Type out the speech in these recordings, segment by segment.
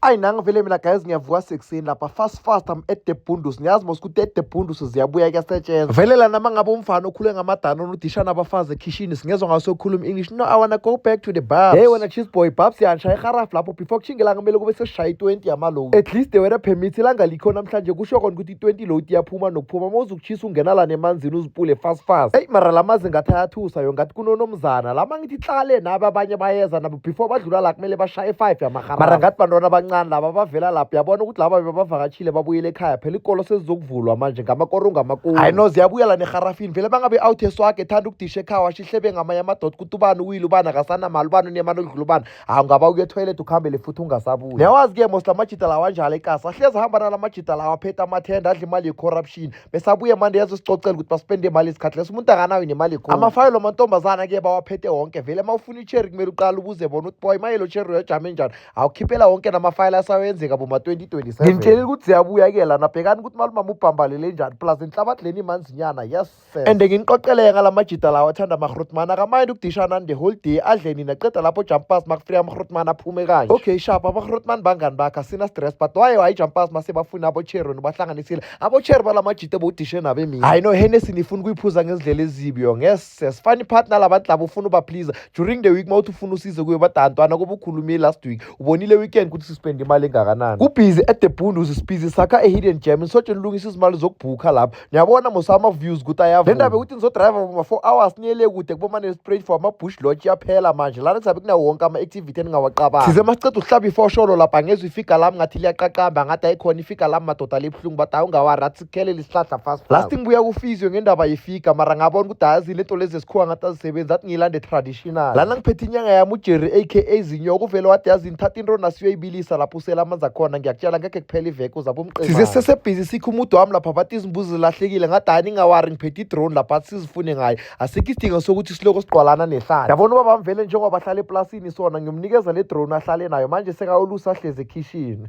Ayi, nange vele mina guys, ngiyavuka sekuseni lapha, fast fast, I'm at the bundus. Niyazi mos ukuthi at the bundus ziyabuya, kuyasetshenzwa vele lana. Uma ngabe umfana okhule ngamadanoni, udisha nabafazi ekhishini, singezwa ngaso ukukhuluma English. No, I wanna go back to the bars. Hey wena cheese boy, babs yanishaya iharafu lapho. Before kushingelanga kumele kube sesishaye i-20 yama-load, at least the weather permit. Ilanga likho namhlanje, kusho kona ukuthi i-20 load iyaphuma nokuphuma. Uma uzukuchisa, ungena la nemanzini, uzipule fast fast. Eyi, mara la manzi ngathi ayathusa yo, ngathi kunonomzana la. Mangithi hlale nabo, abanye bayeza nabo. Before badlula la kumele bashaye 5 yamahara. Mara ngathi bantwana abancane laba bavela lapho, yabona ukuthi laba bebavakatshile, babuyele ekhaya phela. Ikolo sezizokuvulwa manje ngamakoro ngamakoro. Hayi no, ziyabuya la neharafini vele. Bangabe out eswakhe ethanda ukudisha ekhaya, washo ihlebe ngamanye amadoda ukuthi ubani uyile, ubani akasanamali, ubani unemali odlula ubani. Hawu, ngaba uye etoilet, ukuhambele futhi ungasabuyi. Niyawazi-ke mos lamajida lawa anjalo ekasi, ahlezi ahamba nalamajida lawa aphethe amathenda, adla imali ye-corruption, bese abuye manje yazosicocela ukuthi baspende imali. Isikhathi leso umuntu akanayo nemali. Amafayelo amantombazana-ke bawaphethe wonke vele. Uma ufuna icherry kumele uqale ubuze bona ukuthi, boy, maye lo cherry uyajame njani? Awukhiphela wonke namafayela asawenzeka boma-2027. Nginitshelile ukuthi ziyabuya-ke lana. Bhekani ukuthi malumama ubhambalele njani, plus inhlabathi leni imanzinyana. Yes sir. And nginiqoqeleke ngala majida lawa athanda ama-grootman, akamayindi ukudishana the whole day, adle nina, qeda lapho jump pass. Makufika ama-grootman aphume kanje. Okay, sharp, ama-grootman bangani bakhe, asina stress, but waye wayi-jump pass mase bafuna abo-cherry bahlanganisile abo-cherry balamajida bowudishe nabo emini. Hayi no, Hennessy nifuna ukuyiphuza ngezindlela ezibi yo. Ngese funny part nalabantu labo ufuna ubaplease during the week, mawuthi ufuna usize kuyo, badantwana kuba ukhulumile last week, ubonile weekend ukuthi sispende imali engakanani. Kubhizi at the bundus, sibhizi sakha a-hidden gem. Nisotshe nilungisa izimali zokubhukha lapho. Niyabona mos ama-views ukuthi ayavuma. Le ndaba yokuthi nizodrayiva boma-4 hours niyele kude kuboma-Nelspruit for ama-bush lodge iyaphela manje. Lana kuzabe kunawo wonke ama-activity eningawacabanga. Size masiceda ukuhlaba ifosholo lapha, ngezwe ifika lami ngathi liyaqaqamba, ngathi ayikhona ifika lami madoda, libuhlungu, but hayi ungawari, athi sikhelele isihlahla fast fast. Last ngibuya kufizwe ngendaba yefika, mara ngabona ukuthi ayazi lento lezi esikhuwa ngathi azisebenzi, athi ngiyilande traditional. Lana ngiphethe inyanga yami uJerry, aka Zinyoka. Uvele wathi, yazi ngithatha into nasiyoyibilisa lapho, usela amanzi akhona. Ngiyakutshela, ngeke kuphela iveke, uzabe umqemane. Size sesebhizi sikho umudu wami lapha, bathi izimbuzi zilahlekile. Ngathi hayi, ningawari, ngiphethe i-drone lapha, athi sizifune ngayo. Asikho isidingo sokuthi siloko sigqwalana nehlathi. Yabona ubaba mvele njengoba ahlala eplasini sona, ngiyomnikeza le drone ahlale nayo manje, sekayolusa ahlezi ekhishini.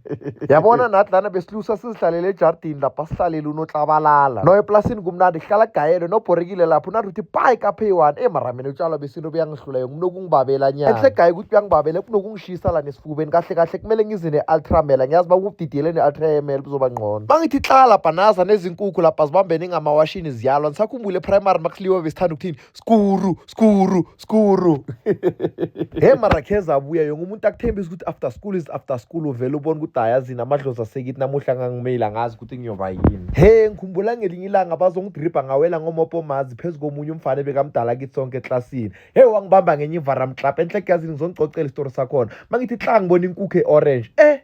Yabona nathi lana besilusa sizihlalele ejardini lapha, sihlalele unoklabalala. No, eplasini kumnandi, kuhlala kugayelwe, nobhorekile lapho unathi uthi payi kaphe one. E mara mina utshwala besintu buyangihlula, nginokungi nyana enhle gayi ukuthi buyangibabela kunokungishisa la nesifubeni. Kahle kahle kumele ngize ne-ultramela. Ngiyazi uba ukudidiyele ne-ultramela kuzoba ngcono. Mangithi hlala lapha, naza nezinkukhu lapha zibambene ngamawashini, ziyalwa. Nisakhumbule eprimary makuhliwa besithanda ukuthini? Skuru, skuru, skuru. He mara kheza abuya yonke umuntu akuthembisa ukuthi after school is after school. Uvele ubone ukuthi ayazini amadlozi asekithi namuhla ngangimeyile, angazi ukuthi ngiyoba yini. He, ngikhumbula ngelinye ilanga bazongidribha, ngawela ngomopo mazi phezu komunye umfana ebekamdala kithi sonke eklasini. Hey, wangibamba ngenye ivara mklap enhle. Kuyazini, ngizongicocela isitori sakhona. Mangithi hla, ngibona inkukhu e-orange. Eh.